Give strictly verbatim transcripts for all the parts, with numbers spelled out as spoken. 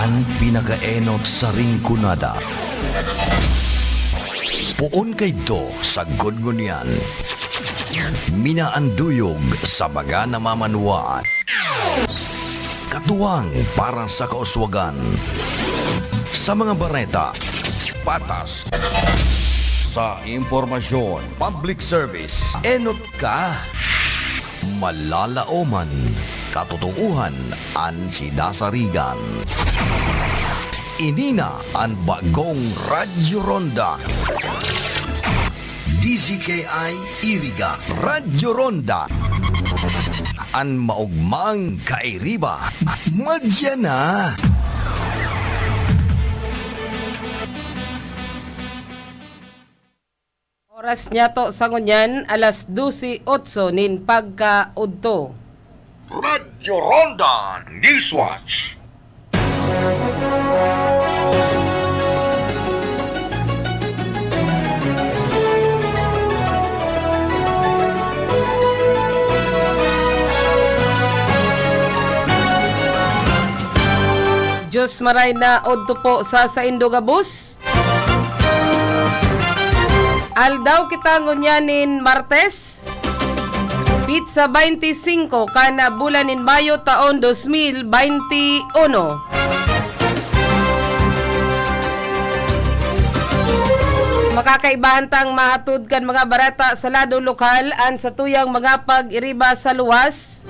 An pinakaenot sa Rinconada. Poon kaidto sagkod ngunyan. Minaanduyog sa mga namamanwaan. Katuwang para sa kauswagan. Sa mga bareta, patas. Sa impormasyon, public service, enot ka. Malalaoman, katotoohan an sinasarigan. Ini na an bagong Radyo Ronda. D Z K I Iriga, Radyo Ronda. An maogmang kairiba, madya na. Oras niyato sa ngunyan, alas dose otso nin pagkaudto. Radyo Ronda Newswatch. Diyos maray na odto po sa saindo gabos. Aldaw kita ngunyan nin Martes, pitsa baynte singko kan bulan nin Mayo taon dos mil baynte uno. Makakaibahan tang mahatod kan mga bareta sa lado lokal an satuyang mga pag-iriba sa luwas.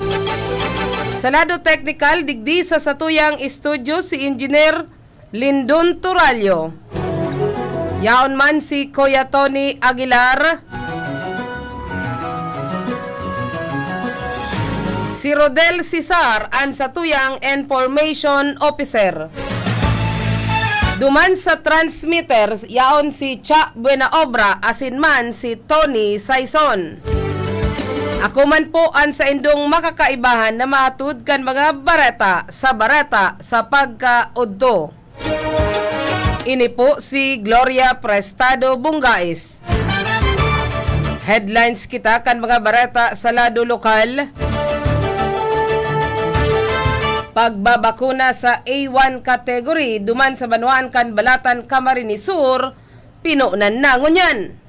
Sa lado teknikal, digdi sa satuyang estudyo si Engineer Lindon Turallo. Yaon man si Kuya Tony Aguilar. Si Rodel Cesar an satuyang information officer. Duman sa transmitter, yaon si Cha Buenaobra asin man si Tony Saison. Ako man po an saindong makakaibahan na mahatod kan mga bareta sa bareta sa pagkaudto. Ini po si Gloria Prestado Bungais. Headlines kita kan mga bareta sa lado lokal. Pagbabakuna sa A one category duman sa banwaan kan Balatan, Camarines Sur, pinonan na ngunyan.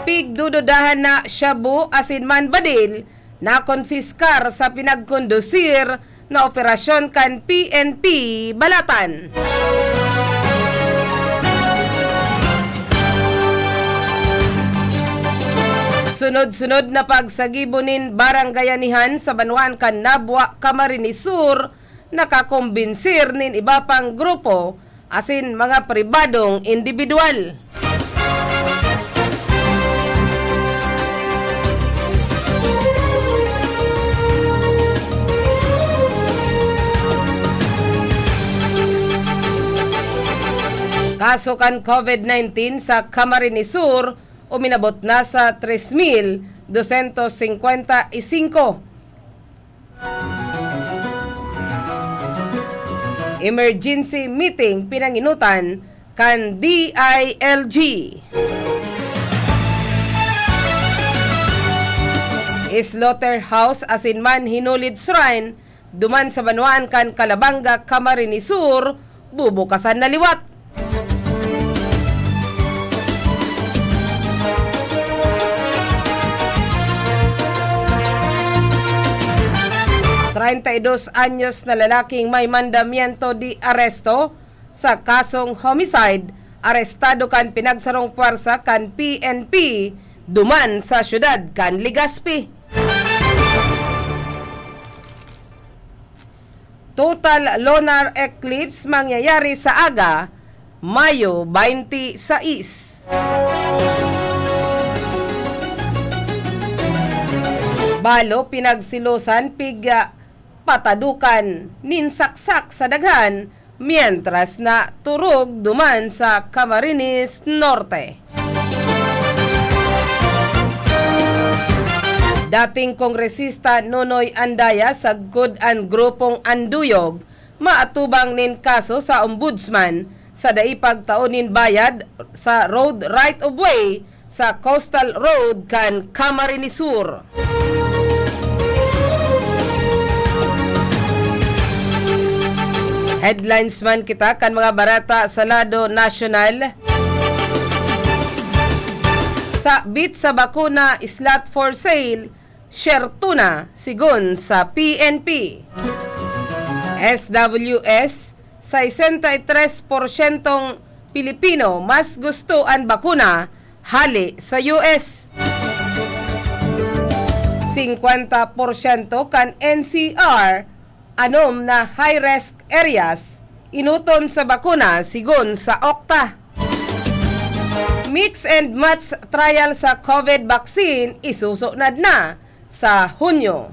Pigdududahan na shabu asin man badil nakonpiskar sa pinagkondusir na operasyon kan P N P Balatan. Sunod-sunod na pagsagibo nin barangayanihan sa banwaan kan Nabua, Camarines Sur, nakakombinsir nin iba pang grupo asin mga pribadong indibidwal. Kaso kan COVID nineteen sa Camarines Sur uminabot na sa tres mil dosyentos singkwenta y singko. Emergency meeting pinanginutan kan D I L G. Slaughterhouse asin man hinulid shrine duman sa banwaan kan Calabanga, Camarines Sur, bubukasan na liwat. Treinta y dos anyos na lalaking may mandamiento de aresto sa kasong homicide, arestado kan pinagsarong pwersa kan P N P duman sa siyudad kan Legazpi. Total lunar eclipse mangyayari sa aga, Mayo baynte sais. Balo pinagselosan pig, ah, patadukan nin saksak sa daghan, mientras na turog duman sa Camarines Norte. Dating Kongresista Nonoy Andaya sagkod an grupong Anduyog maatubang nin kaso sa Ombudsman sa dai pagtao nin bayad sa road right of way sa Coastal Road kan Camarines Sur. Headlines man kita kan mga bareta sa lado nasyonal. Sabit sa bakuna, slot for sale, syerto na, sigon sa P N P. S W S, sesenta y tres porsyentong Pilipino mas gusto an bakuna hale sa U S. Singkwenta porsyento kan N C R anom na high-risk areas enoton sa bakuna, sigon sa okta. Mix and match trial sa COVID vaccine isusunod na sa Hunyo.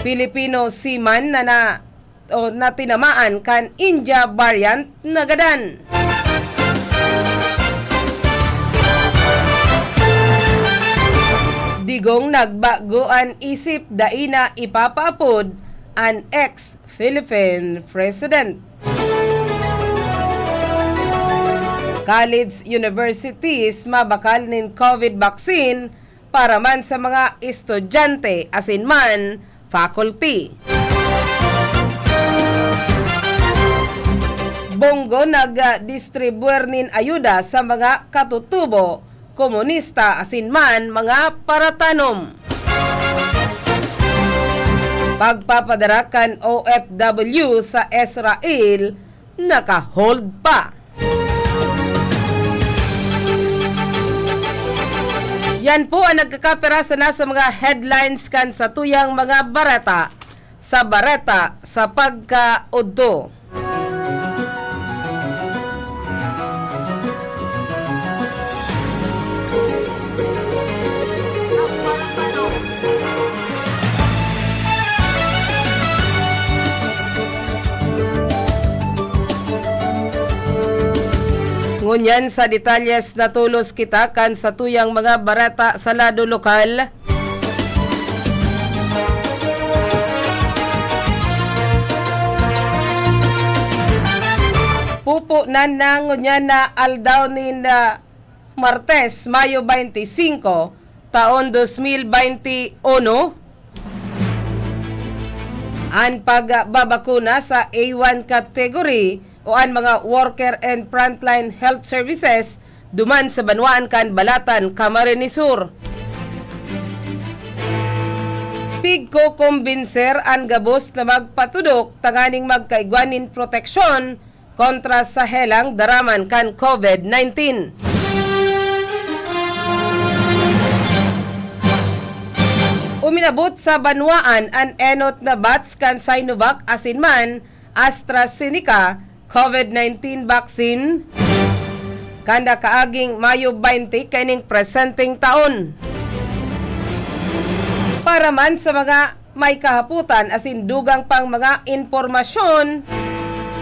Filipino seaman na, na, o na tinamaan kan India variant nagadan. Digong nagbago an isip, dai na ipapaapod an ex-Philippine president. College, universities mabakal nin COVID vaccine para man sa mga estudyante asin man faculty. Bongo nagdistribuir nin ayuda sa mga katutubo, komunista asin man mga paratanom. Pagpapadara kan O F W sa Israel naka-hold pa. Yan po ang nagkakapira sana sa mga headlines kan satuyang mga bareta sa Bareta sa Pagkaudto. Ngunyan sa detalyes, natolos kita kan satuyang mga bareta sa lado lokal. Pupo na ngunyan na aldaw nin, ah, Martes, Mayo twenty-five, taon dos mil twenty-one, an pagbabakuna sa A one category o an mga worker and frontline health services duman sa banwaan kan Balatan, Camarines Sur. Pigkokombinser an gabos na magpatudok tanganing magkaigwa nin proteksyon kontra sa helang daraman kan COVID nineteen. Uminabot sa banwaan an enot na batch kan Sinovac asin man AstraZeneca COVID nineteen vaccine kan nakaaging Mayo twenty kaining presenteng taon. Para man sa mga may kahapotan asin dugang pang mga impormasyon,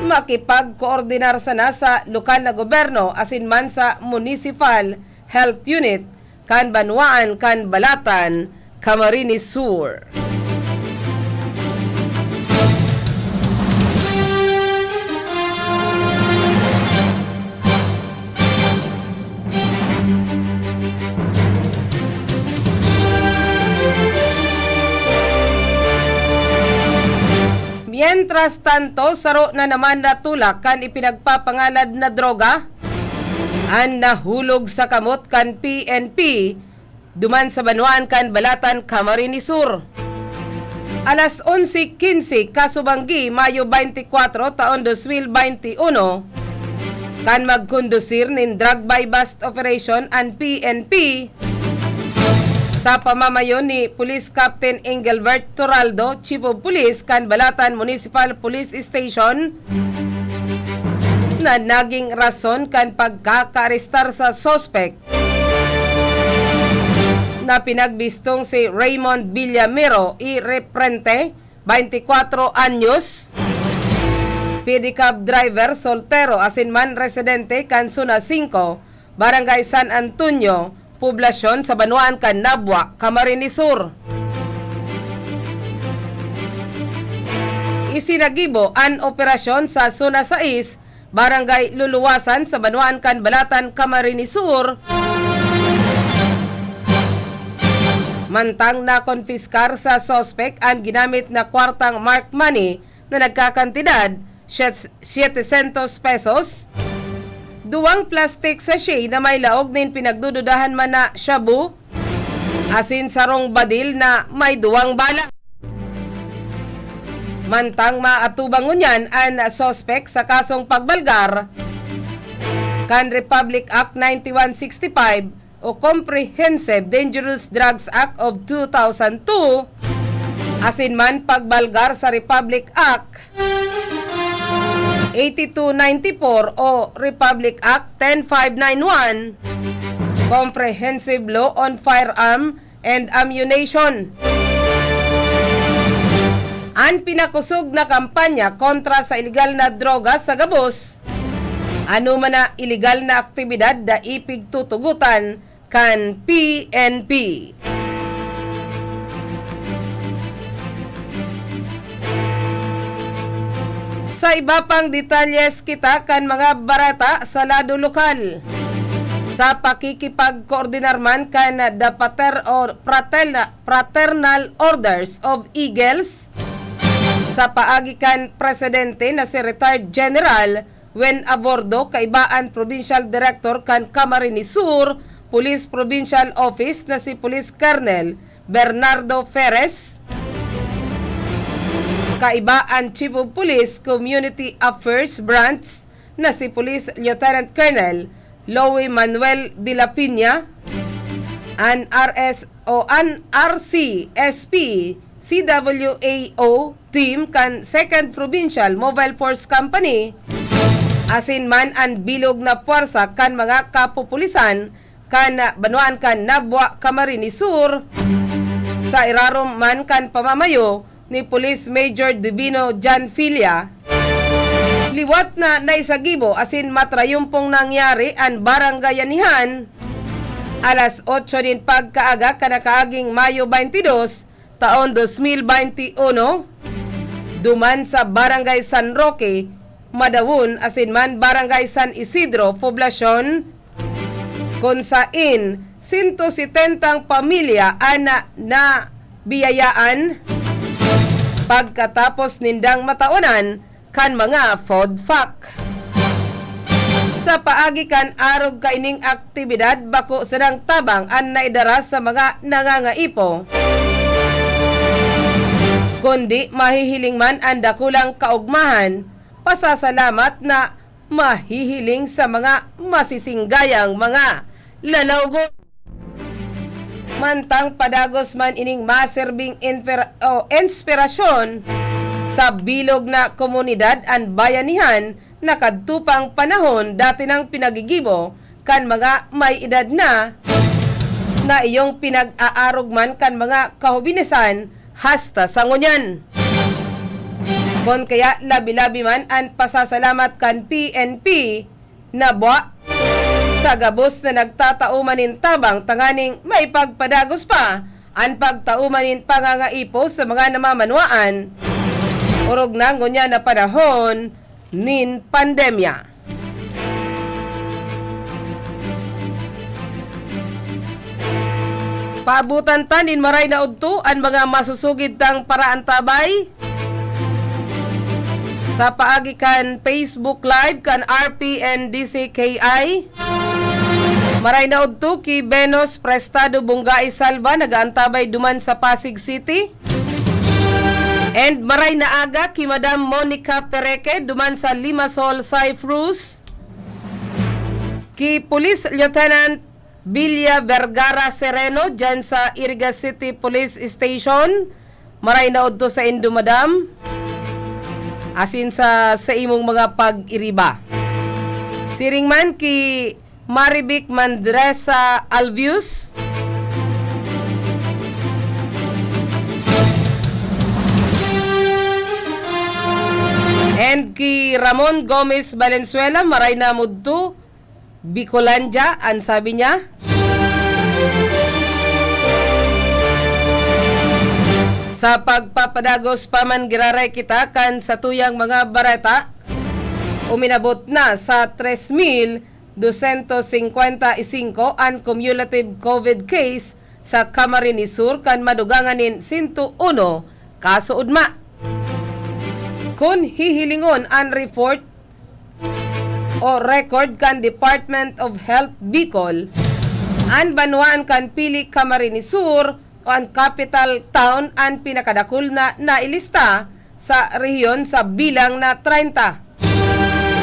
makipagkoordinar sana sa lokal na gobyerno asin man sa Municipal Health Unit kan banwaan kan Balatan, Camarines Sur. Mientras tanto, saro na naman na tulak kan ipinagpapangalad na droga an nahulog sa kamot kan P N P duman sa banwaan kan Balatan, Camarines Sur. Alas onse quince kasubanggi, Mayo twenty-four, taon dos mil twenty-one, kan magkondusir nin drug buy-bust operation an P N P sa pamamayo ni Police Captain Engelbert Toraldo, Chief of Police kan Balatan Municipal Police Station, na naging rason kan pagkakaarestar sa suspek na pinagbistong si Raymond Villamero y Reprente, twenty-four anyos, pedicab driver, soltero, asin man residente kan Zona singko, Barangay San Antonio, poblasyon sa banwaan kan Nabua, Camarines Sur. Isinagibo an operasyon sa Zona sais, Barangay Luluwasan sa banwaan kan Balatan, Camarines Sur, mantang nakonpiskar sa suspek an ginamit na kwartang marked money na nagkakantidad siye-, setecientos pesos, duwang plastic sachet na may laog nin pinagdududahan man na shabu, asin sarong badil na may duwang bala. Mantang maatubang ngunyan an suspek sa kasong pagbalgar kan Republic Act ninety-one sixty-five o Comprehensive Dangerous Drugs Act of two thousand two, asin man pagbalgar sa Republic Act eighty-two ninety-four o Republic Act ten five nine one, Comprehensive Law on Firearm and Ammunition. An pinakosog na kampanya kontra sa ilegal na droga sa gabos, ano man na ilegal na aktibidad, dai pigtutugotan kan P N P. Sa iba pang detalyes kita kan mga bareta sa lado lokal. Sa pakikipagkoordinar man kan The Pater-, or Fratel-, Fraternal Orders of Eagles, sa paagi kan presidente na si Retired General Wen Abordo, kaiba an Provincial Director kan Camarines Sur Police Provincial Office na si Police Colonel Bernardo Ferres, kaiba an Chief of Police Community Affairs Branch na si Police Lieutenant Colonel Louie Manuel de la Piña, an R S o an R C S P C W A O team kan Second Provincial Mobile Force Company, asin man an bilog na pwersa kan mga kapupulisan kan banwaan kan Nabua, Camarines Sur, sa irarom man kan pamamayo ni Police Major Divino John Filia. Liwat na naisagibo asin matrayumpong nangyari an barangay anihan alas otso nin pagkaaga kan nakaaging Mayo twenty-two, taon dos mil bente uno, duman sa Barangay San Roque, Madawon, asin man Barangay San Isidro, Poblacion, kun sain sento setentang pamilya an na, nabiyayaan pagkatapos nindang mataonan kan mga food pack. Sa paagi kan arog kaining aktibidad, bako sanang tabang an naidara sa mga nangangaipo, kundi mahihiling man an dakulang kaogmahan, pasasalamat na mahihiling sa mga masisinggayang mga lalawogon. Mantang padagos man ining maserbing inper-, o inspirasyon sa bilog na komunidad an bayanihan na kadto pang panahon dati nang pinagigibo kan mga may edad na, na iyong pinag-aarog man kan mga kahobinasan hasta sa ngunyan. Kun kaya, labi-labi man an pasasalamat kan P N P na bwa sa gabos na nagtatao man nin tabang tanganing maipagpadagos pa an pagtao man nin pangangaipo sa mga namamanwaan, orog na ngunyan na panahon nin pandemya. Paabutan ta nin maray na udto an mga masusugid tang paraantabay sa paagi kan Facebook Live kan R P N D C K I. Maray na udto ki Venus Prestado Bunggai Salva, nagaantabay duman sa Pasig City. And maray na aga ki Madam Monica Pereque duman sa Limassol, Cyprus. Ki Police Lieutenant Villa Vergara Sereno dyan sa Iriga City Police Station. Maray na udto saindo, Madam. Asin sa, sa imong mga pag-iriba. Siring man ki Marivic Mandresa Albius. And ki Ramon Gomez Valenzuela, maray na mudto, Bicolandia, an sabi niya. Sa pagpapadagos pa man, giraray kita kan satuyang mga bareta. Uminabot na sa tres mil dosyentos singkwenta y singko an cumulative COVID case sa Camarines Sur kan madugangan nin sento uno ka suodma. Kun hihilingon an report o record kan Department of Health Bicol, an banwaan kan Pili, Camarines Sur o an capital town an pinakadakul na nailista sa rehiyon sa bilang na treinta.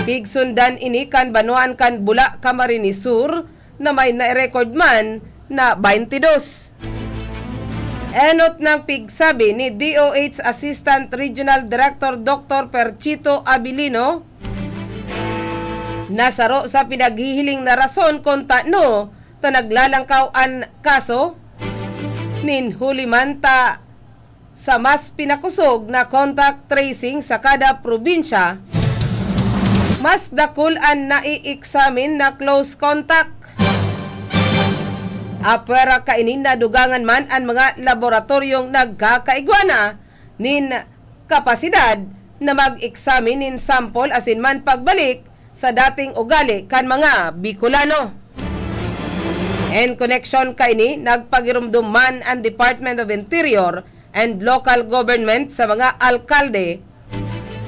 Pigsundan ini kan banwaan kan Bula, Camarines Sur, na may nai-record man na twenty-two. Enot nang pigsabi ni D O H Assistant Regional Director Doctor Perchito Abilino, na saro sa pinaghihiling na rason kun tano ta naglalangkaw an kaso, nin huli man ta sa mas pinakosog na contact tracing sa kada probinsya, mas dakul an nai-examine na close contact. Apwera kaini, nadugangan man an mga laboratoryong nagkakaigwa na nin kapasidad na mag-examine nin sample asin man pagbalik sa dating ugali kan mga Bicolano. En koneksyon kaini, nagpagiromdom man an Department of Interior and Local Government sa mga alkalde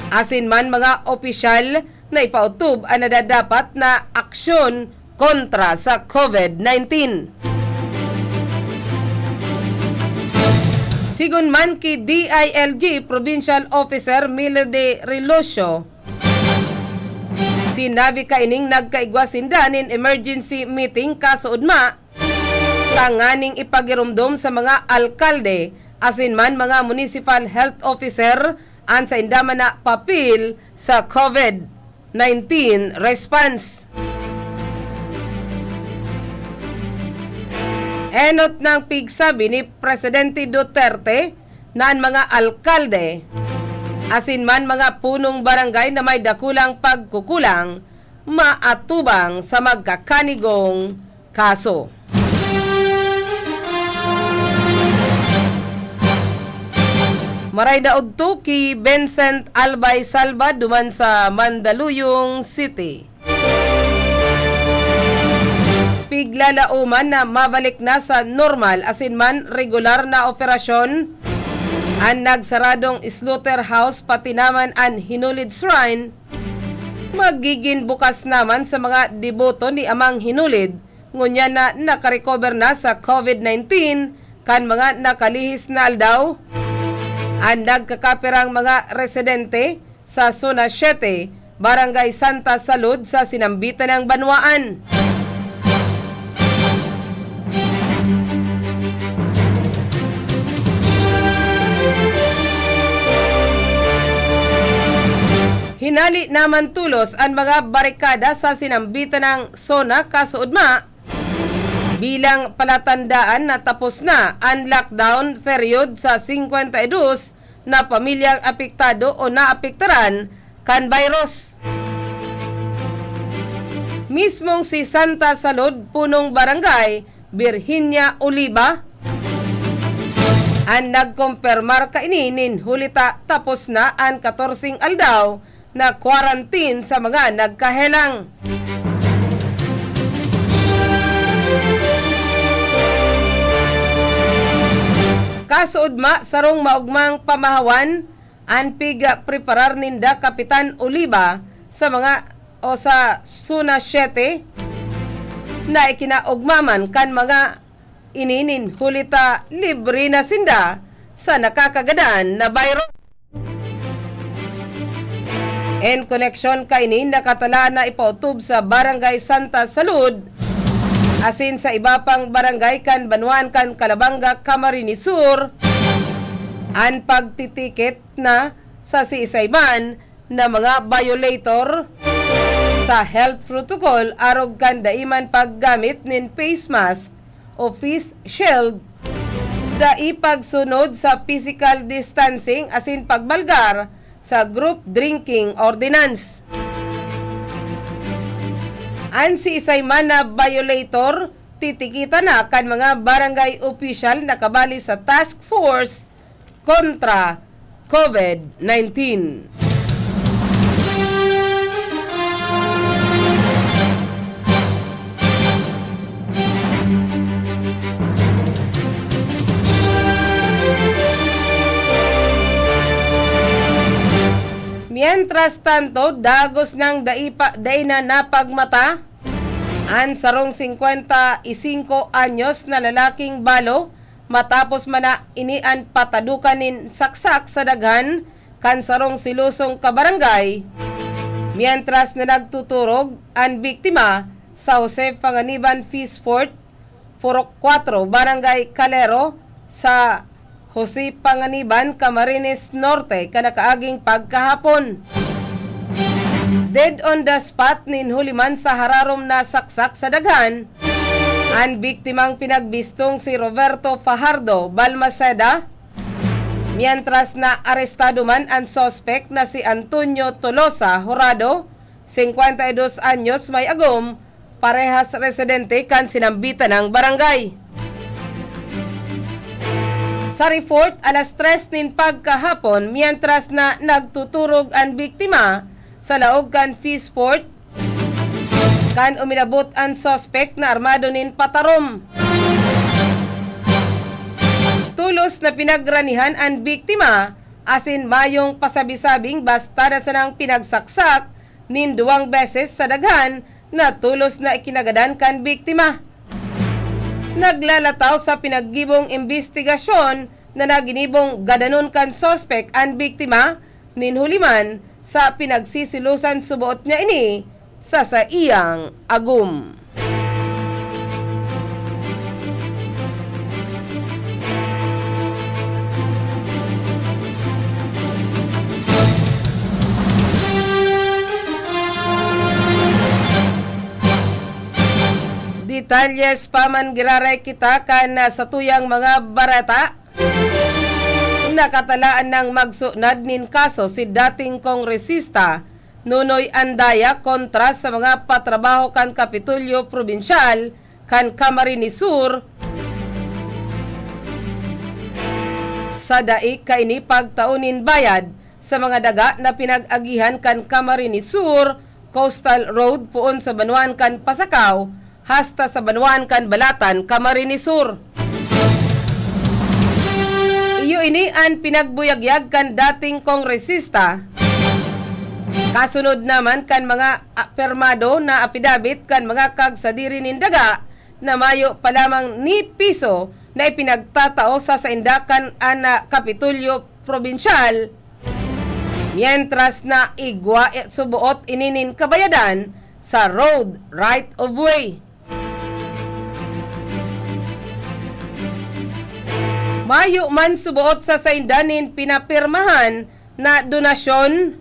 asin man mga opisyal na ipaotob an nadadapat na aksyon kontra sa COVID nineteen. Sigon man ki D I L G Provincial Officer Melody Relocio, sinabi kaining nagkaigwa sinda nin emergency meeting kasuodma tanganing ipagiromdom sa mga alkalde asin man mga municipal health officer an sainda man na papel sa COVID nineteen response. Enot nang pigsabi ni Presidente Duterte na an mga alkalde asin man mga punong barangay na may dakulang pagkukulang maatubang sa magkakanigong kaso. Maray na udto ki Vincent Albay Salva duman sa Mandaluyong City. Piglalaoman na mabalik na sa normal asin man regular na operasyon an nagsaradong slaughterhouse, pati naman an Hinulid Shrine magigin bukas naman sa mga deboto ni Amang Hinulid, ngunyan na nakarecover na sa COVID nineteen kan mga nakalihis na aldaw. An nagkakapirang mga residente sa Zona siete, Barangay Santa Salud sa sinambitan nang banwaan. Hinali naman tolos an mga barikada sa sinambitan nang zona kasuodma, bilang palatandaan na tapos na an lockdown period sa singkwenta y dos na pamilyang apektado o naapektaran kan virus. Mismong si Santa Salud, punong barangay, Virginia Oliva, an nagkompermar kaini nin huli ta tapos na an katorseng aldaw na quarantine sa mga nagkahelang. Kasuodma, sarong maogmang pamahawan an pigpreparar ninda Kapitan Oliva sa mga o sa Zona siete na ikinaogma man kan mga ini nin huli ta libre na sinda sa nakakagadan na virus. En koneksyon kaini, nakatalaan na ipautob sa Barangay Santa Salud asin sa iba pang barangay kan banwaan kan Calabanga, Camarines Sur, an pagtitikit na sa siisay man na mga violator sa health protocol arog kan dai man paggamit nin face mask o face shield, dai pagsunod sa physical distancing asin pagbalgar sa group drinking ordinance. An siisay man na violator, titikitan na kan mga barangay opisyal na kabali sa task force kontra COVID nineteen. Mientras tanto, dagos nang dai pa, dai na napagmata an sarong singkwenta y singko anyos na lalaking balo matapos man na ini an patadukan nin saksak sa daghan kan sarong selosong kabarangay, mientras na nagtuturog an biktima sa Jose Panganiban Fish Fort, Purok Cuatro, Barangay Calero, sa Jose Panganiban, Camarines Norte, kan nakaaging pagkahapon. Dead on the spot nin huli man sa hararom na saksak sa daghan, an biktimang pinagbistong si Roberto Fajardo Balmaceda, mientras na arestado man an suspek na si Antonio Tolosa Jurado, singkwenta y dos anyos, may agom, parehas residente kan sinambitan nang barangay. Sa report, alas tres nin pagkahapon, mientras na nagtuturog an biktima sa laog kan Fish Fort, kan uminabot an suspek na armado nin patarom. Tolos na pinagranihan an biktima asin mayong pasabi-sabing basta na sanang pinagsaksak nin duwang beses sa daghan na tolos na ikinagadan kan biktima. Naglalataw sa pinaggibong imbestigasyon na naginibong gadanon kan suspek an biktima nin huli man sa pinagsisilosan suboot niya ini sa saiyang agom. Detalles pa man giraray kita kan, ah, satuyang mga bareta. Nakatalaan nang magsunad nin kaso si dating kongresista Nonoy Andaya kontra sa mga patrabaho kan Kapitolyo Probinsyal kan Camarines Sur, sa dai kaini pagtao nin bayad sa mga daga na pinag-agihan kan Camarines Sur Coastal Road poon sa banwaan kan Pasacao hasta sa banwaan kan Balatan, Camarines Sur. Iyo ini an pinagbuyagyag kan dating kongresista. Kasunod naman kan mga a-, pirmado na apidabit kan mga kagsadiri nin daga na mayo pa lamang ni piso na ipinagtatao sa sainda kan an, ah, Kapitolyo Probinsyal, mientras na igwa suboot ini nin kabayadan sa road right of way. Mayo man suboot sa sainda nin pinapirmahan na donasyon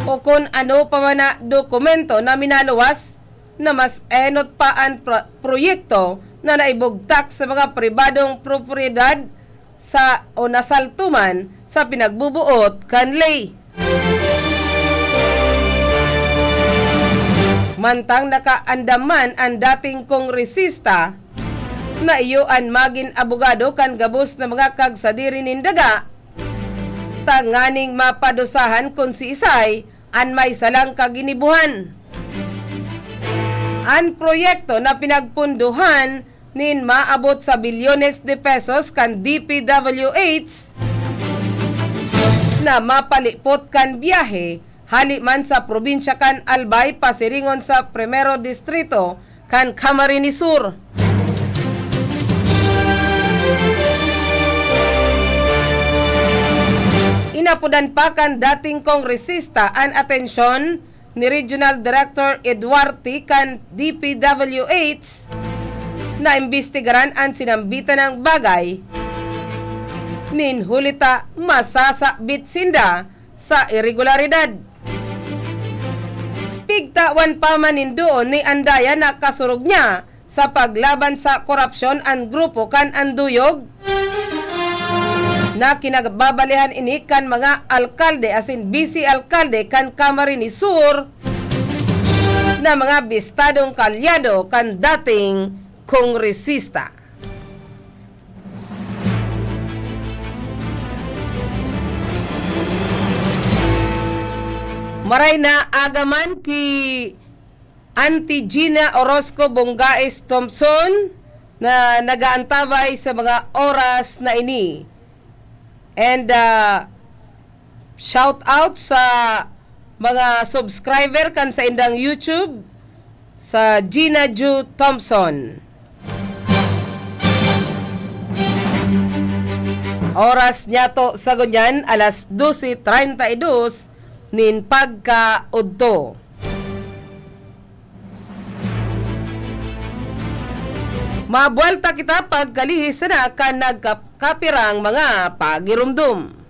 o kun ano pa man na dokumento na minaluwas na mas enot pa an pro-, proyekto na naibugtak sa mga pribadong propiedad sa o nasaltuman sa pinagbubuot kan ley. Mantang nakaandam man an dating kongresista na iyo an magin abogado kan gabos na mga kagsadiri nin daga, tanganing mapadusahan kun siisay an may salang kaginibuhan. An proyekto na pinagpundohan nin maabot sa bilyones de pesos kan D P W H na mapalipot kan biyahe hali man sa probinsya kan Albay pasiringon sa Primero Distrito kan Camarines Sur. Inapodan pa kan dating kongresista an atensyon ni Regional Director Eduarte kan D P W H na imbestigaran an sinambitan na bagay nin huli ta masasabit sinda sa iregularidad. Pigtawan pa man nin duon ni Andaya na kasurog niya sa paglaban sa korapsyon an grupo kan Anduyog, na kinagbabalihan ini kan mga alkalde asin bise-alkalde kan Camarines Sur na mga bistadong kaalyado kan dating kongresista. Maray na aga man ki Auntie Gina Orozco Bongais Thompson na nagaantabay sa mga oras na ini. And, ah, Shout out sa mga subscriber kan saindang YouTube, sa Gina Ju Thompson. Oras niyato sa ngunyan, alas dose treinta y dos nin pagkaudto. Mabuwelta kita pagkalihis sana kan nagkap-, kapirang mga pagirumdom.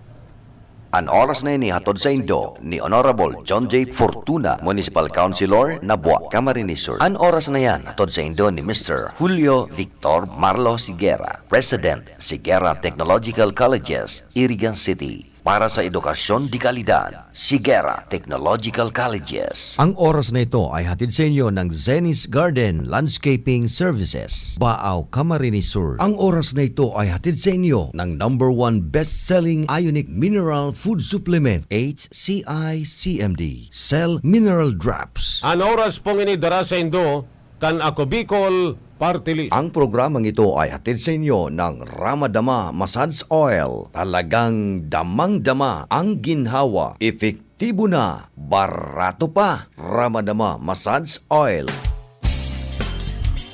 An oras na ini hatod saindo ni Honorable John J Fortuna, Municipal Councilor, Nabua, Camarines Sur. An oras na yan hatod saindo ni Mister Julio Victor Marlo Sigera, President, Sigera Technological Colleges, Iriga City. Para sa edukasyon de kalidad, Sigera Technological Colleges. Ang oras na ito ay hatid sa inyo ng Zenith Garden Landscaping Services, Baao, Camarines Sur. Ang oras na ito ay hatid sa inyo ng number one best-selling Ionic Mineral Food Supplement, H C I C M D, Cell Mineral Drops. An oras pong ini dara saindo kan Ako Bicol Party List. Ang programang ito ay hatid sa inyo ng Ramadama Massage Oil. Talagang damang-dama ang ginhawa. Epektibo na, barato pa. Ramadama Massage Oil.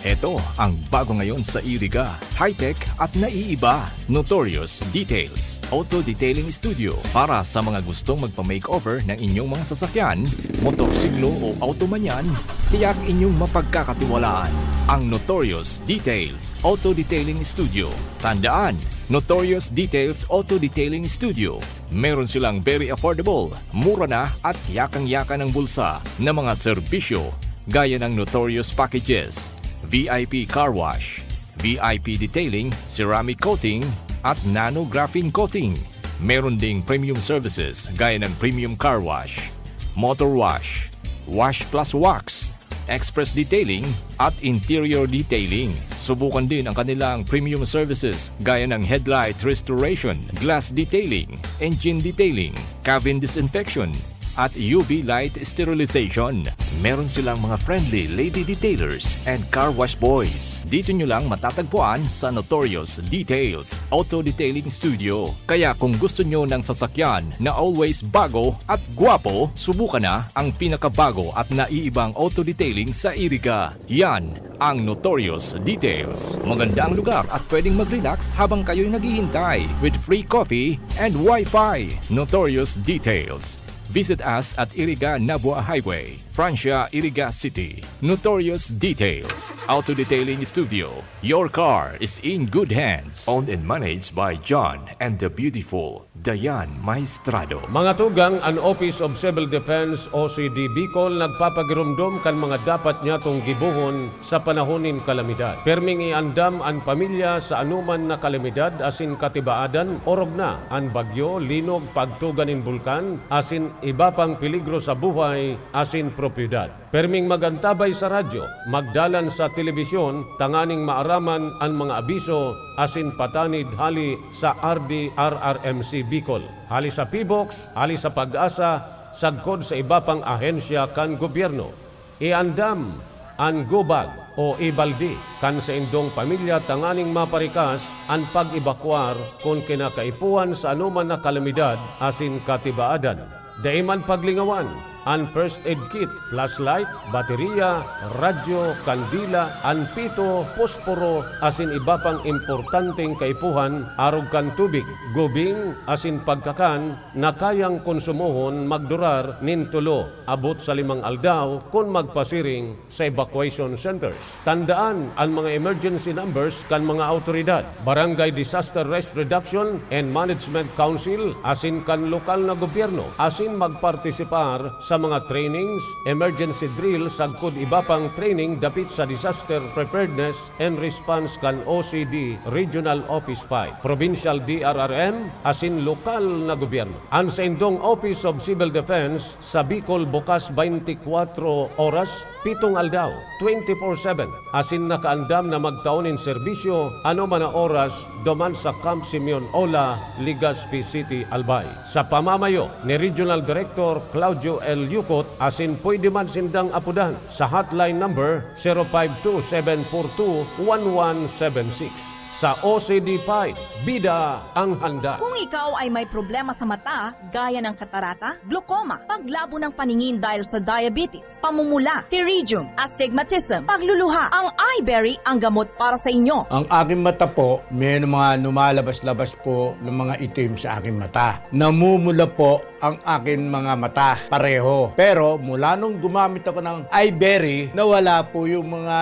Heto ang bago ngayon sa Iriga. High-tech at naiiba. Notorious Details Auto Detailing Studio. Para sa mga gustong magpa-makeover ng inyong mga sasakyan, motorsiklo o auto man yan, tiyak inyong mapagkakatiwalaan ang Notorious Details Auto Detailing Studio. Tandaan, Notorious Details Auto Detailing Studio. Meron silang very affordable, mura na at yakang-yakan ang bulsa na mga serbisyo gaya ng Notorious Packages, V I P Car Wash, V I P Detailing, Ceramic Coating, at Nano Graphene Coating. Meron ding premium services gaya ng Premium Car Wash, Motor Wash, Wash Plus Wax, Express Detailing, at Interior Detailing. Subukan din ang kanilang premium services gaya ng headlight restoration, glass detailing, engine detailing, cabin disinfection, at U V light sterilization. Meron silang mga friendly lady detailers and car wash boys. Dito nyo lang matatagpuan sa Notorious Details Auto Detailing Studio. Kaya kung gusto nyo ng sasakyan na always bago at gwapo, subukan na ang pinakabago at naiibang auto detailing sa Iriga. Yan ang Notorious Details. Maganda ang lugar at pwedeng mag-relax habang kayo'y naghihintay with free coffee and Wi-Fi. Notorious Details. Visit us at Iriga Nabua Highway, Francia, Iriga City. Notorious Details Auto Detailing Studio. Your car is in good hands. Owned and managed by John and the beautiful Dayan Maestrado. Mga tugang, an Office of Civil Defense, O C D Bicol, nagpapagiromdom kan mga dapat nyatong gibohon sa panahon nin kalamidad. Perming iandam an pamilya sa anoman na kalamidad asin katibaadan, orog na an bagyo, linog, pagtuga nin bulkan, asin iba pang peligro sa buhay asin propiedad. Perming mag-antabay sa radyo, magdalan sa telebisyon tanganing maaraman an mga abiso asin patanid hali sa R D R R M C Bicol, hali sa P BOX, hali sa PAGASA, sagkod sa iba pang ahensya kan gobyerno. Iandam an go bag o e-balde kan saindong pamilya tanganing maparikas an pag-ebakwar kun kinakaipuhan sa anoman na kalamidad asin katibaadan. Dai man paglingawan an first aid kit, flashlight, bateriya, radyo, kandila, an pito, posporo, asin iba pang importanteng kaipuhan arog kan tubig, gubing, asin pagkakan na kayang konsumohon magdurar nin tulo abot sa limang aldaw kun magpasiring sa evacuation centers. Tandaan an mga emergency numbers kan mga awtoridad, Barangay Disaster Risk Reduction and Management Council asin kan lokal na gobyerno, asin magpartisipar sa mga trainings, emergency drill sagkod iba pang training dapit sa disaster preparedness and response kan O C D, Regional Office five, Provincial D R R M, asin lokal na gobyerno. An saindong Office of Civil Defense sa Bicol bukas twenty-four oras, pitong aldaw, twenty-four seven, asin nakaandam na magtao nin serbisyo anoman na oras duman sa Camp Simeon Ola, Legazpi City, Albay. Sa pamamayo ni Regional Director Claudio L. Yucot, asin pwede man sindang apodan sa hotline number zero five two seven four two one one seven six. Sa O C D Fight, bida ang handa. Kung ikaw ay may problema sa mata, gaya ng katarata, glaucoma, paglabo ng paningin dahil sa diabetes, pamumula, pterygium, astigmatism, pagluluha, ang Eyeberry ang gamot para sa inyo. Ang aking mata po, may mga lumalabas-labas po ng mga itim sa aking mata. Namumula po ang aking mga mata pareho. Pero mula nung gumamit ako ng Eyeberry, nawala po yung mga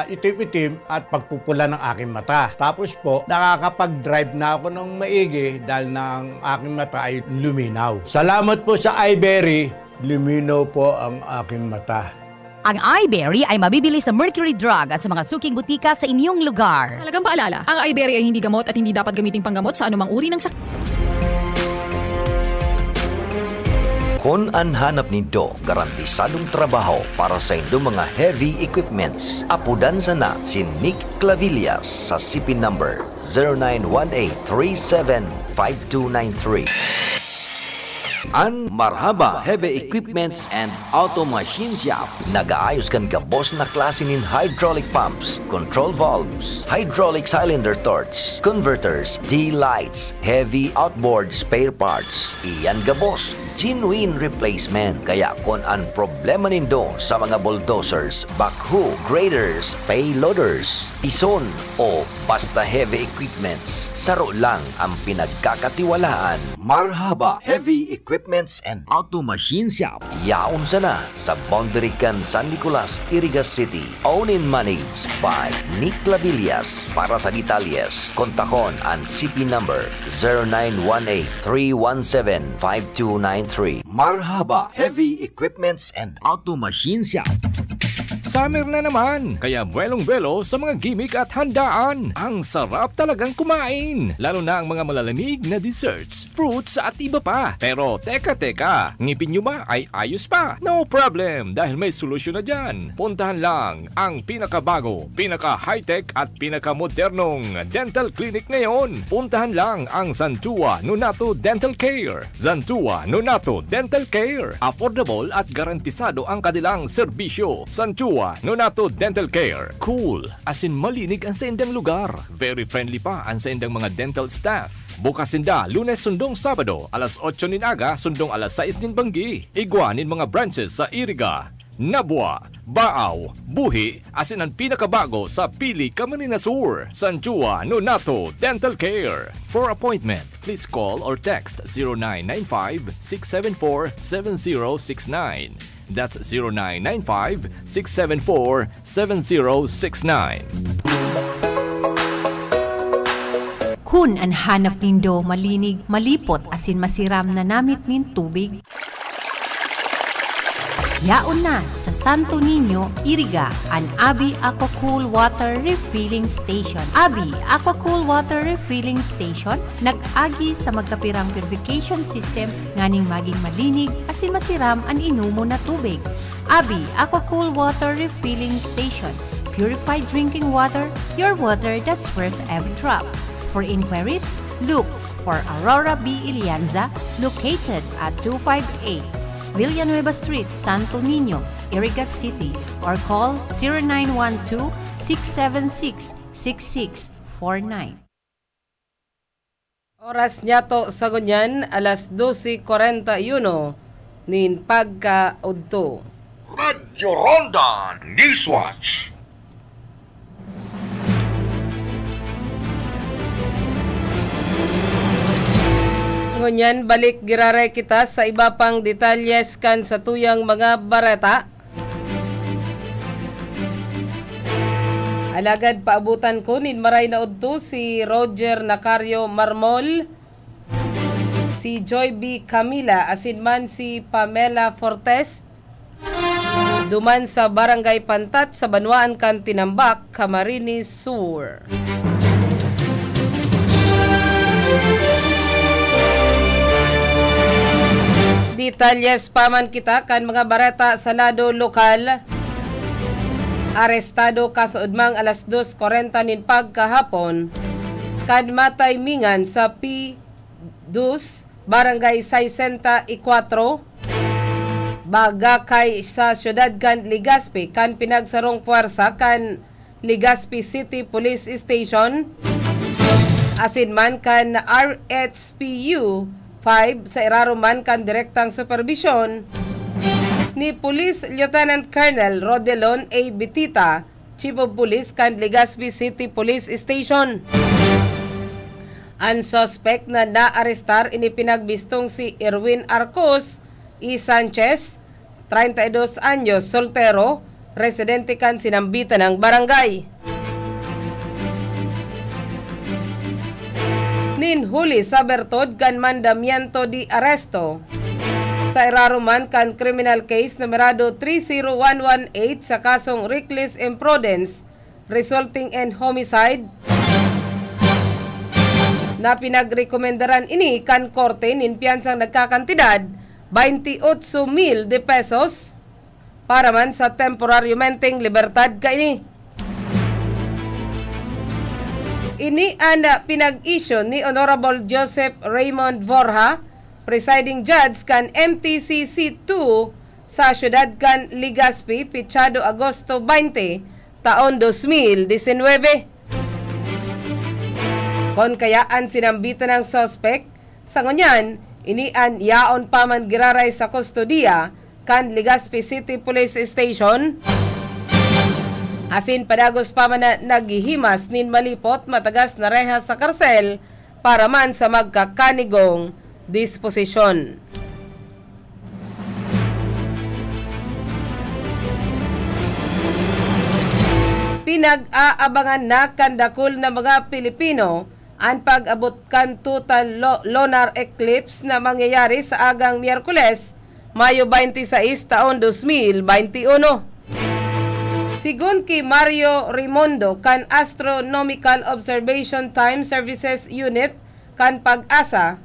itim-itim at pagpupula ng aking mata. Tapos po, nakakapag-drive na ako ng maigi dahil na ang aking mata ay luminaw. Salamat po sa Eyeberry, luminaw po ang aking mata. Ang Eyeberry ay mabibili sa Mercury Drug at sa mga suking butika sa inyong lugar. Mahalagang paalala, ang Eyeberry ay hindi gamot at hindi dapat gamiting panggamot sa anumang uri ng sakit. Kun an hanap nindo garantisadong trabaho para saindo mga heavy equipments, apodan sana si Nick Clavillas sa C P number zero nine one eight three seven five two nine three. An Marhaba Heavy Equipments and Auto Machine Shop nag-aayos kan gabos na klase nin hydraulic pumps, control valves, hydraulic cylinder torch, converters, D-lights, heavy outboard spare parts. Iyan gabos, genuine replacement. Kaya kun an problema nindo sa mga bulldozers, backhoe, graders, payloaders, pison, o basta heavy equipments, saro lang ang pinagkakatiwalaan. Marhaba Heavy Equipments and Auto Machine Shop. Yaon sana sa boundary kan San Nicolas, Iriga City. Owned and managed by Nick Lavillas. Para sa detalyes, kontakon an C P number zero nine one eight three one seven five two nine three. Marhaba Heavy Equipments and Auto Machine Shop. Summer na naman, kaya buwelong-buwelo sa mga gimmick at handaan. Ang sarap talagang kumain, lalo na ang mga malalamig na desserts, fruits at iba pa. Pero teka, teka, ngipin nyo ba ay ayos pa? No problem, dahil may solusyon na dyan. Puntahan lang ang pinakabago, pinaka-high-tech at pinakamodernong dental clinic ngayon. Puntahan lang ang Zantua Nonato Dental Care. Zantua Nonato Dental Care. Affordable at garantisado ang kanilang serbisyo. Zantua Nonato Dental Care. Cool, as in malinig ang saindang lugar. Very friendly pa ang saindang mga dental staff. Bukas sinda Lunes sundong Sabado, alas otso nin aga sundong alas sais nin banggi. Igwa nin mga branches sa Iriga, Nabua, Baaw, Buhi, asin an pinakabago sa Pili, Camarines Sur, San Juan Nonato Dental Care. For appointment, please call or text zero nine nine five, six seven four, seven zero six nine. That's zero nine nine five, six seven four, seven zero six nine. Kun an hanap nindo malinig, malipot asin masiram na namit nin tubig, yaon na sa Santo Niño, Iriga, an Abi Aquacool Water Refilling Station. Abi Aquacool Water Refilling Station nag-agi sa magkapirang purification system nganing magin malinig asin masiram an inomon na tubig. Abi Aquacool Water Refilling Station. Purified drinking water, your water that's worth every drop. For inquiries, look for Aurora B Ilianza, located at two five eight Villanueva Street, Santo Niño, Iriga City, or call zero nine one two, six seven six, six six four nine. Oras niyato sa ngunyan, alas dose kwarenta y uno nin pagkaudto. Radyo Ronda Newswatch. Ngunyan, balik giraray kita sa iba pang detalyes kan satuyang mga bareta. Alagad paabutan ko nin maray na udto si Roger Nacario Marmol, si Joy B Camila, asin man si Pamela Fortes, duman sa Barangay Pantat sa banwaan kan Tinambac, Camarines Sur. Detalyes pa man kita kan mga bareta sa lado lokal. Arestado kasaudmang alas dos kwarenta nin pagkahapon kan matimingan sa P dos, Barangay sesenta y cuatro, Bagakay sa siyudad kan Legazpi kan pinagsarong puwersa kan Legazpi City Police Station, asin man kan R H P U five sa irarom man kan direktang superbisyon ni Police Lieutenant Colonel Rodelon A. Bitita, Chief of Police kan Legazpi City Police Station. An suspek na naarestar ini pinagbistong si Erwin Arcos E. Sanchez, treinta y dos anyos, soltero, residente kan sinambitan ng barangay. Nin huli sa bertod kan mandamiento de arresto, sa irarom man kan criminal case numerado three zero one one eight sa kasong reckless imprudence resulting in homicide, na pinagrekomendaran ini kan korte nin piyansang nagkakantidad twenty-eight mil de pesos para man sa temporaryo menteng libertad kaini. Ini an, ah, pinag-issue ni Honorable Joseph Raymond Borja, presiding judge kan M T C C two sa siyudad kan Legazpi, pitsado Agosto twenty, taon dos mil disinwebe. Kon kaya an sinambitan ng suspek, sa ngunyan, ini an yaon pa man giraray sa kustodiya kan Legazpi City Police Station, asin padagos pa man na naghihimas nin malipot matagas na rehas sa karsel para man sa magkakanigong disposisyon. Pinag-aabangan na kan dakul na mga Pilipino an pag-abot kan total lo-, lunar eclipse na mangyayari sa agang Miyerkules, Mayo twenty-six, taon dos mil bente uno. Sigon ki Mario Rimondo kan Astronomical Observation Time Services Unit kan PAGASA,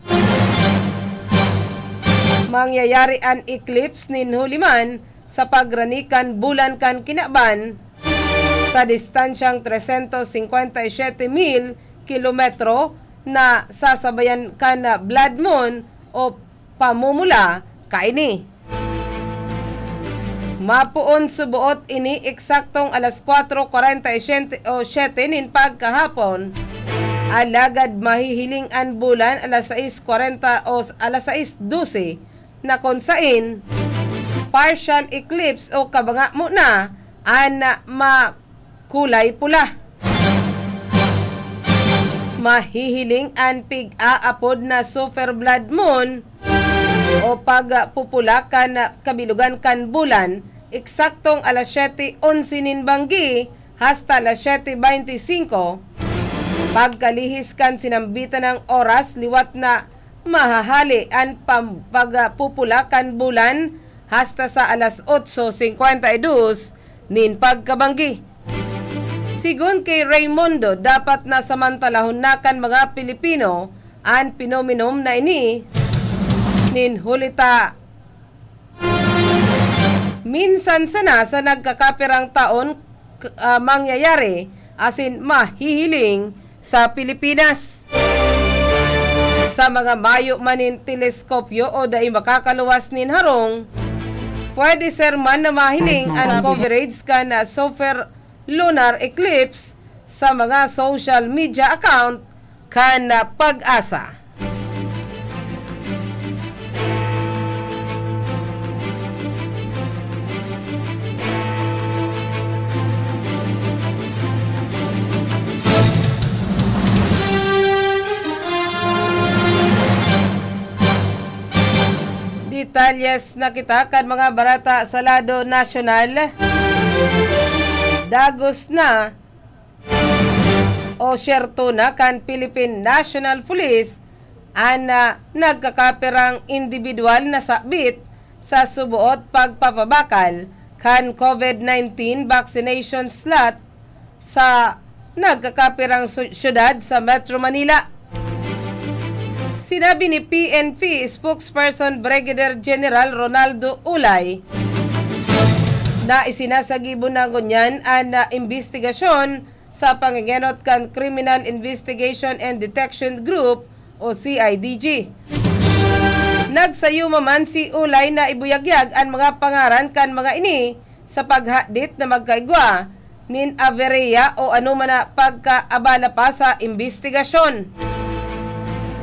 mangyayari an eclipse nin huli man sa pagrani kan bulan kan kinaban sa distansyang trescientos cincuenta y siete mil kilometro na sasabayan kan blood moon o pamumula kaini. Mapoon suboot ini eksaktong alas kwatro kwarenta y siyete o siyete nin pagkahapon. Alagad mahihiling an bulan alas sais kwarenta o alas sais dose, na kon sain partial eclipse o kabangamo na an makulay pula. Mahihiling an pig-aapod na super blood moon o pagpupula kan kabilugan kan bulan, eksaktong alas siyete onse nin banggi hasta alas siyete bente singko. Pagkalihis kan sinambitan ng oras, liwat na mahahali an pam-, pagpupula kan bulan hasta sa alas otso singkwenta y dos nin pagkabanggi. Sigon ki Raymundo, dapat na samantalahon na kan mga Pilipino an pinomenom na ini nin huli ta minsan sana sa nagkakapirang taon, k-, ah, mangyayari asin mahihiling sa Pilipinas. Sa mga mayo man nin teleskopyo o dai makakaluwas nin harong, pwede ser man na mahiling an coverage kan, ah, super lunar eclipse sa mga social media account kan, ah, PAGASA. Detalyes na kita kan mga bareta sa lado nasyonal. Dagos na o siyerto na kan Philippine National Police an, ah, nagkakapirang indibidwal na sabit sa suboot pagpapabakal kan COVID nineteen vaccination slot sa nagkakapirang su-, syudad sa Metro Manila. Sinabi ni P N P spokesperson Brigadier General Ronaldo Ulay na isinasagibo na ngunyan an, ah, imbestigasyon sa pangengenot kan Criminal Investigation and Detection Group o C I D G. Nagsayuma man si Ulay na ibuyagyag an mga pangaran kan mga ini sa paghadit na magkaigwa nin aberya o anoman na pagkaabala pa sa imbestigasyon.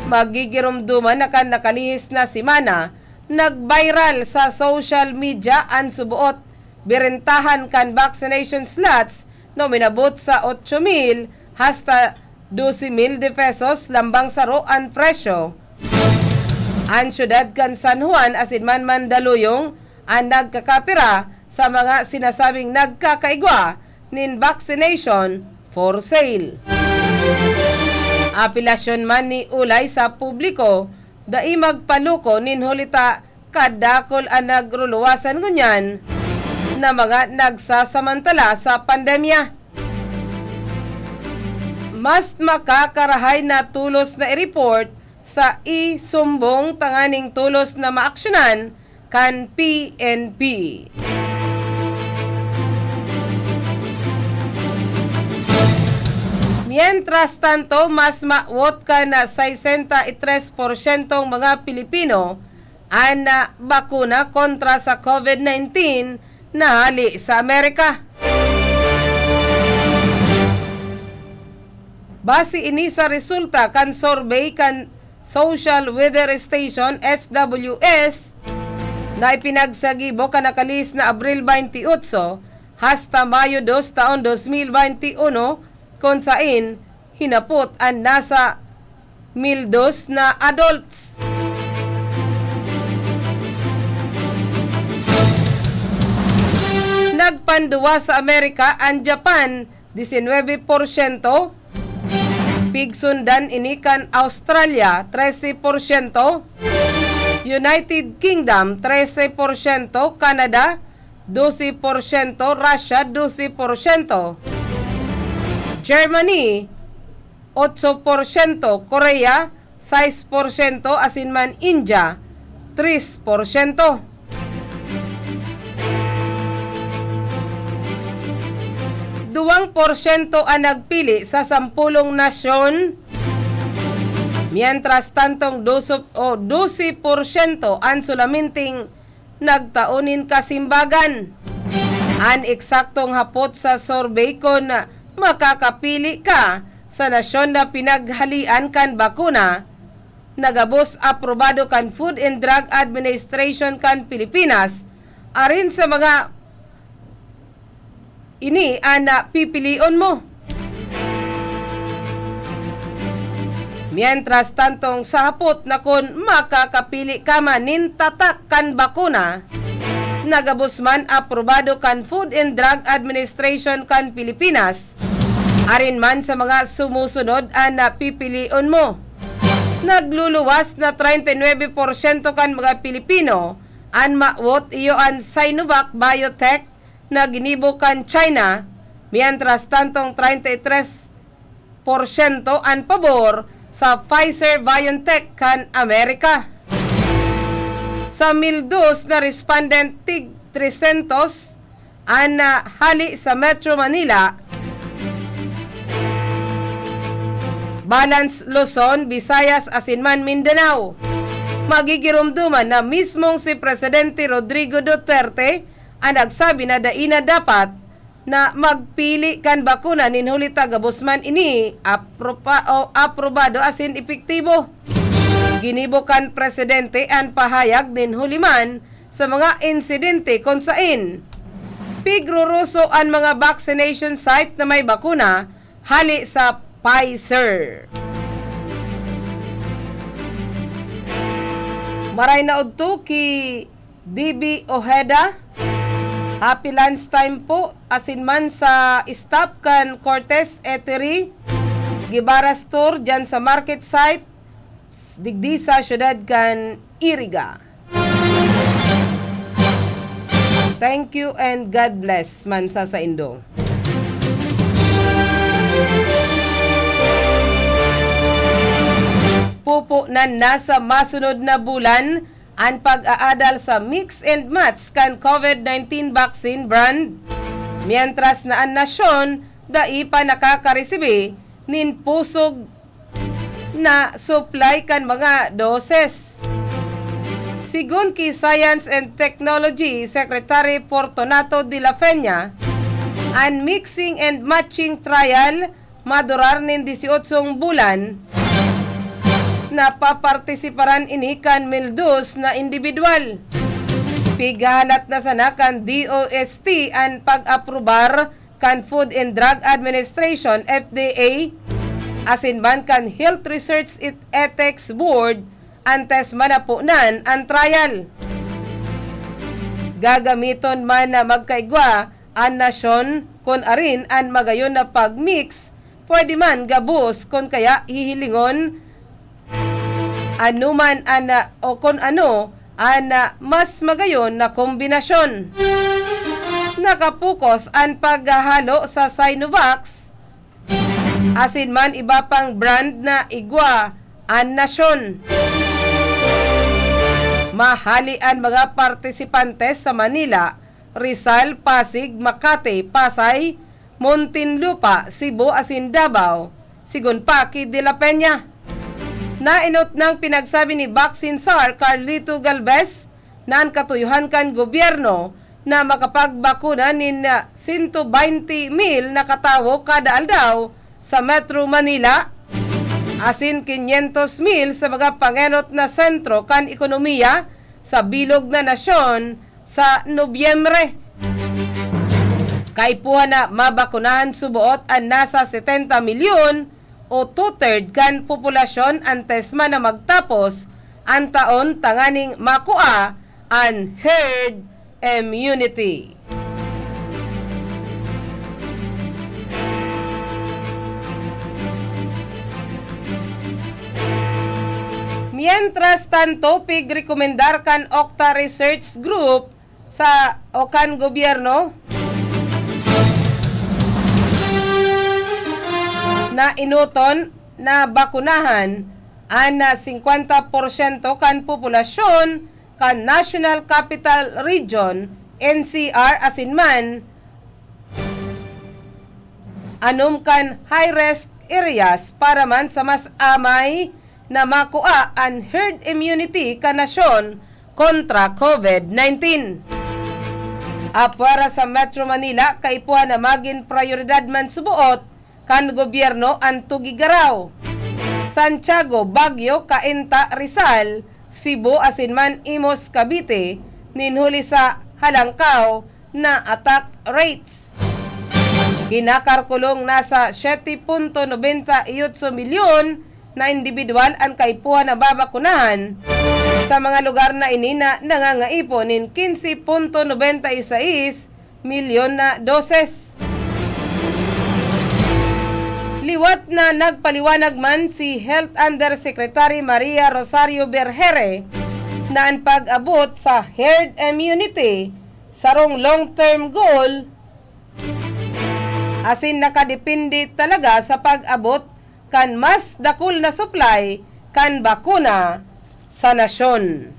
Magigiromdoman na kan nakalihis na semana, nag-viral sa social media an suboot birentahan kan vaccination slots na uminabot sa otso mil hasta doce mil de pesos lambang saro an presyo. An siyudad kan San Juan asin man Mandaluyong an nagkakapira sa mga sinasabing nagkakaigwa nin vaccination for sale. Apelasyon man ni Ulay sa publiko, dai magpaluko nin huli ta kadakul an nagruluwasan ngunyan na mga nagsasamantala sa pandemya. Mas makakarahay na tolos na i-report sa isumbong tanganing tolos na maaksyonan kan P N P. Mientras tanto, mas mawot kan sesenta y tres porsyentong mga Pilipino an, ah, bakuna kontra sa COVID nineteen na hali sa Amerika. Base ini sa resulta kan survey kan Social Weather Station, S W S, na ipinagsagibo kan nakalihis na Abril twenty-eight hasta Mayo dos taon dos mil twenty-one, kun sain hinapot an nasa mil dos na adults. Nagpanduwa sa Amerika an Japan, disinwebe porsyento. Pigsundan ini kan Australia, trese porsyento. United Kingdom, trese porsyento. Canada, doce porsyento. Russia, doce porsyento. Germany, otso porsyento. Korea, sais porsyento. Asin man India, tres porsyento. Duwang porsyento an nagpili sa sampolong nasyon. Mientras tantong doso, o doce porsyento an solamenteng nagtao nin kasimbagan. An eksaktong hapot sa survey kun makakapili ka sa nasyon na pinaghalean kan bakuna na gabos aprobado kan Food and Drug Administration kan Pilipinas, arin sa mga ini an, ah, pipilion mo. Mientras tantong sa hapot na kun makakapili ka man nin tatak kan bakuna na gabos man aprobado kan Food and Drug Administration kan Pilipinas, arin man sa mga sumusunod an, ah, pipilion mo. Nagluluwas na treinta y nuebe porsyento kan mga Pilipino an mawot iyo an Sinovac Biotech na ginibo kan China, mientras tantong treinta y tres porsyento an pabor sa Pfizer-BioNTech kan Amerika. Sa mil dos na respondent, tig trescientos an, ah, hali sa Metro Manila, balance Luzon, Visayas asin man Mindanao. Magigiromdoman na mismong si Presidente Rodrigo Duterte an nagsabi na dai na dapat na magpili kan bakuna nin huli ta gabos man ini apropa-, o aprobado asin epektibo. Ginibo kan presidente an pahayag nin huli man sa mga insidente kun sain pigruruso an mga vaccination site na may bakuna hali sa Pfizer. Maray na udto ki D B Ojeda. Happy lunch time po, asin man sa staff kan Cortez Eatery, Guevara Store, dyan sa market site, digdi sa syudad kan Iriga. Thank you and God bless man sa saindo. Pupunan na sa masunod na bulan an pag-aadal sa mix and match kan COVID nineteen vaccine brand, mientras na an nasyon dai pa nakakaresibi nin pusog na supply kan mga doses. Sigon ki Science and Technology Secretary Fortunato de la Peña, An mixing and matching trial madurar nin disyotso bulan. Napapartisiparan ini kan mildos na indibidwal. Pighahalat na sana kan D O S T an pag-aprobar kan Food and Drug Administration, F D A, asin man kan Health Research et-, Ethics Board antes man napunan an trial. Gagamiton man na magkaigwa an nasyon kun arin an magayon na pag-mix, pwede man gabos kun kaya hihilingon anoman an, ah, o kun ano an, ah, mas magayon na kombinasyon. Nakapukos an paghahalo sa Sinovac asin man iba pang brand na igwa an nasyon. Mahali an mga partisipante sa Manila, Rizal, Pasig, Makati, Pasay, Muntinlupa, Cebu asin Davao, sigon pa ki De La Peña. Naenot nang pinagsabi ni Vaccine Czar Carlito Galvez na an katuyohan kan gobyerno na makapagbakuna nin, ah, sento baynte mil na katawo kada aldaw sa Metro Manila, asin kinyentos mil sa mga pangenot na sentro kan ekonomiya sa bilog na nasyon sa Nobyembre. Kaipuhan na mabakunahan suboot an nasa setenta milyon o two-third kan populasyon antes man na magtapos an taon tanganing makua an herd immunity. Mientras tanto, pigrekomendar kan Octa Research Group sa, o kan gobyerno na enoton na bakunahan an, ah, singkwenta porsyento kan populasyon kan National Capital Region, N C R, asin man anom kan high-risk areas para man sa mas amay na makua an herd immunity kan nasyon kontra COVID nineteen. Apwera sa Metro Manila, kaipuhan na magin prayoridad man suboot kan gobyerno an Tugigaraw, Santiago, Baguio, Cainta, Rizal, Cebu asin man Imus, Cavite, nin huli sa halangkaw na attack rates. Kinakalkulong nasa siyete punto nobenta y otso milyon na indibidwal an kaipuhan na babakunahan sa mga lugar na ini na nangangaipo nin kinse punto nobenta y sais milyon na doses. Liwat na nagpaliwanag man si Health Undersecretary Maria Rosario Vergeire na an pag-abot sa herd immunity sarong long-term goal asin nakadepende talaga sa pag-abot kan mas dakul na supply kan bakuna sa nasyon.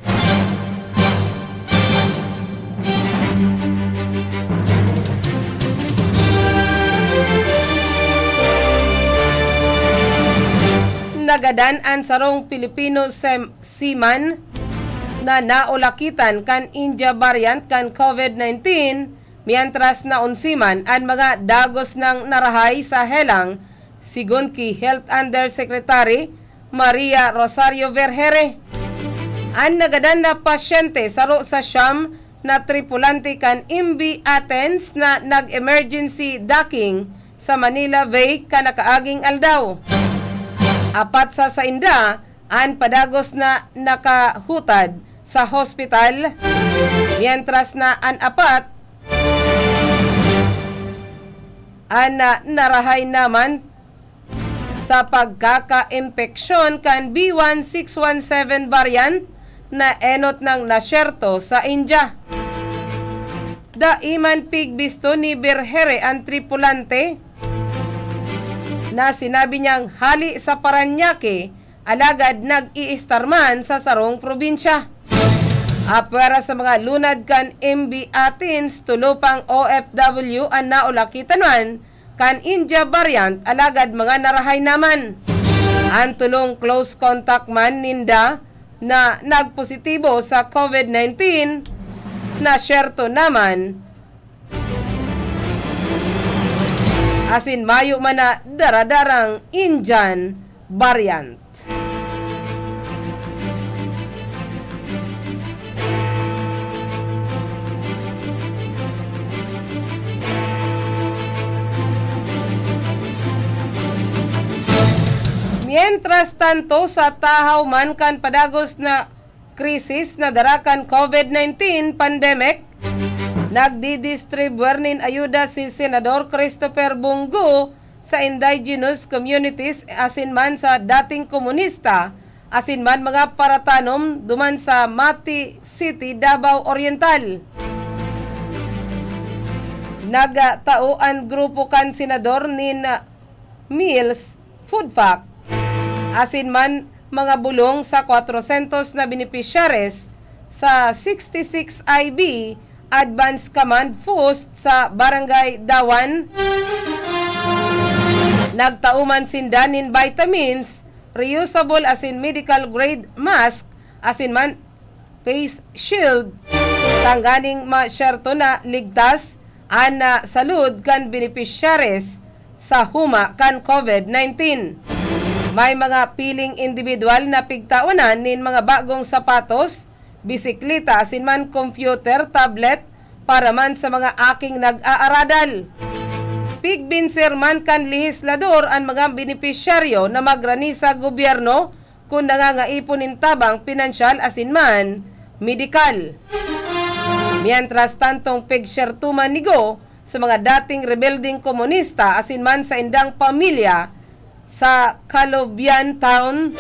Nagadan an sarong Pilipino sem-, seaman na naulakitan kan India variant kan COVID nineteen, mientras na onse man an mga dagos nang narahay sa helang, sigon ki Health Undersecretary Maria Rosario Vergeire. An nagadan na pasyente saro sa siyam na tripulante kan M V Athens na nag-emergency docking sa Manila Bay kan nakaaging aldaw. Apat sa sainda an padagos na nakahutad sa hospital, mientras na an apat an, ah, narahay naman sa pagkakaimpeksyon kan B one six one seven variant na enot nang nasyerto sa India. Dai man pigbisto ni Vergeire an tripulante na sinabi niyang hali sa Parañaque, alagad nag-iistar man sa sarong probinsya. Apwera sa mga lunad kan M V Athens, tulo pang O F W an naulakitan man kan India variant, alagad mga narahay naman. An tulong close contact man ninda na nagpositibo sa COVID nineteen, nasyerto naman asin mayo man na daradarang Indian variant. Mientras tanto, sa tahaw man kan padagos na krisis na dara kan COVID nineteen pandemic, nagdidistribuyar nin ayuda si Senador Christopher Bong Go sa indigenous communities asin man sa dating komunista asin man mga paratanom duman sa Mati City, Davao Oriental. Nagtao an grupo kan senador nin meals, food pack, asin man mga bulong sa kwatrosentos na benepisyaris sa sixty-six I B Advance Command Post sa Barangay Dawan. Nagtao man sinda nin vitamins, reusable asin medical grade mask, asin man face shield, tanganing masyerto na ligtas an, ah, salud kan benepisyaris sa huma kan COVID nineteen. May mga piling indibidwal na pigtawanan nin mga bagong sapatos, bisikleta asin man computer, tablet para man sa mga aking nag-aaradal. Pigbinsir man kan lehislador an mga benepisyaryo na magrani sa gobyerno kun nangangaipon nin tabang pinansyal asin man medikal. Mientras tantong pigsyerto man ni Go sa mga dating rebeldeng komunista asin man sa indang pamilya sa Calubian Town,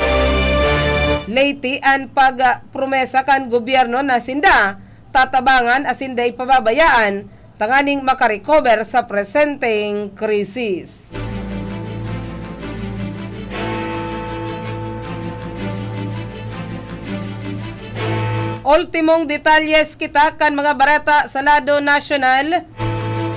Leyte, an pagpromesa kan gobyerno na sinda tatabangan asin dai pababayaan tanganing makarecover sa presenteng krisis. Ultimong detalyes kita kan mga bareta sa lado nasyonal.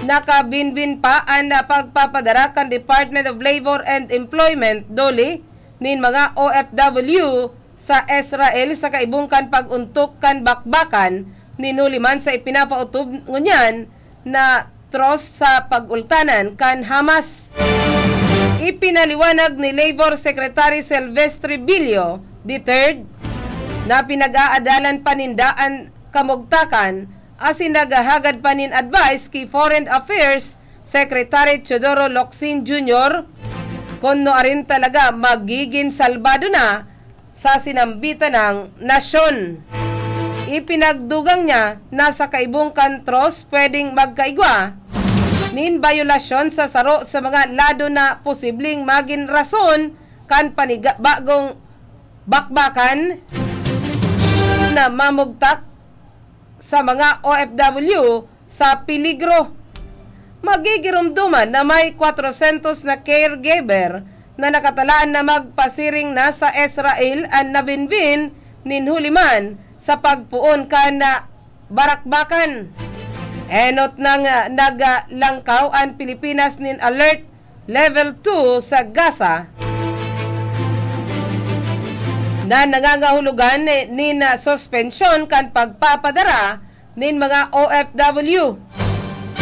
Nakabinbin pa an pagpapadara kan Department of Labor and Employment, DOLE, nin mga O F W sa Israel sa kaibong kan pag-ontok kan bakbakan nin huli man sa ipinapautob ngunyan na truce sa pag-ultanan kan Hamas. Ipinaliwanag ni Labor Secretary Silvestre Billo the third na pinag-aadalan pa ninda an kamugtakan asin naghahagad pa nin advice ki Foreign Affairs Secretary Teodoro Locsin Junior kun nuarin talaga magigin salbado na sa sinambitan nang nasyon. Ipinagdugang niya na sa kaibong kan truce pwedeng magkaigwa nin bayolasyon sa saro sa mga lado na posibleng magin rason kan paniga-, bagong bakbakan na mamugtak sa mga O F W sa peligro. Magigiromdoman na may kwatrosentos na caregiver na nakatalaan na magpasiring na sa Israel an nabinbin nin huli man sa pagpoon kan, ah, barakbakan. Enot nang, ah, naglangkaw an Pilipinas nin Alert Level two sa Gaza na nangangahulugan nin suspensyon kan pagpapadara nin mga O F W.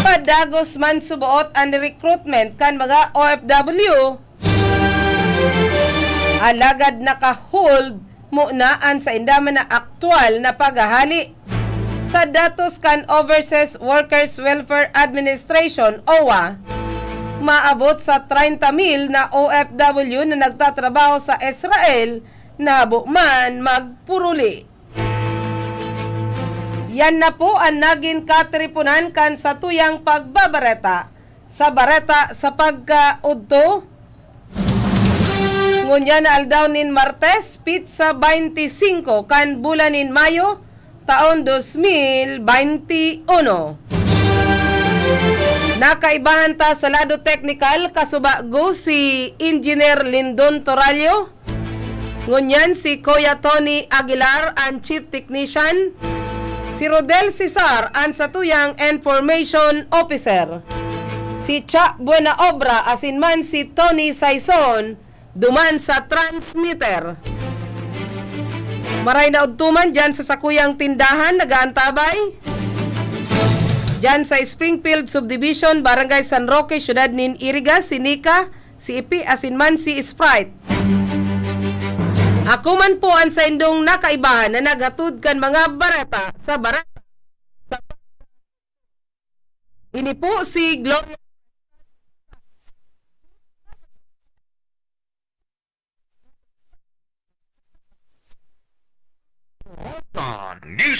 Padagos man suboot an recruitment kan mga O F W, alagad naka-hold muna an sainda man na aktual na paghahali. Sa datos kan Overseas Workers Welfare Administration, O W A, maabot sa treinta mil na O F W na nagtatrabaho sa Israel na habo man magpuruli. Yan na po an nagin katiriponan kan satuyang pagbabareta. Sa bareta sa pagkaudto, ngunyan na aldaw nin Martes, pitsa baynte singko kan bulan nin Mayo, taon dos mil baynte uno. Nakaibahan ta sa lado teknikal, kasubago si Engineer Lindon Torallo. Ngunyan si Kuya Tony Aguilar an Chief Technician, si Rodel Cesar an satuyang Information Officer, si Cha Buenaobra asin man si Tony Saison duman sa transmitter. Maray na udto man diyan sa sakuyang tindahan, nagaantabay. Diyan sa Springfield Subdivision, Barangay San Roque, Siyudad nin Iriga, si Nika, si Ipi, asin man si Sprite. Ako man po ang saindong nakaiba na naghatod kan mga bareta sa bareta. Ini po si Gloria.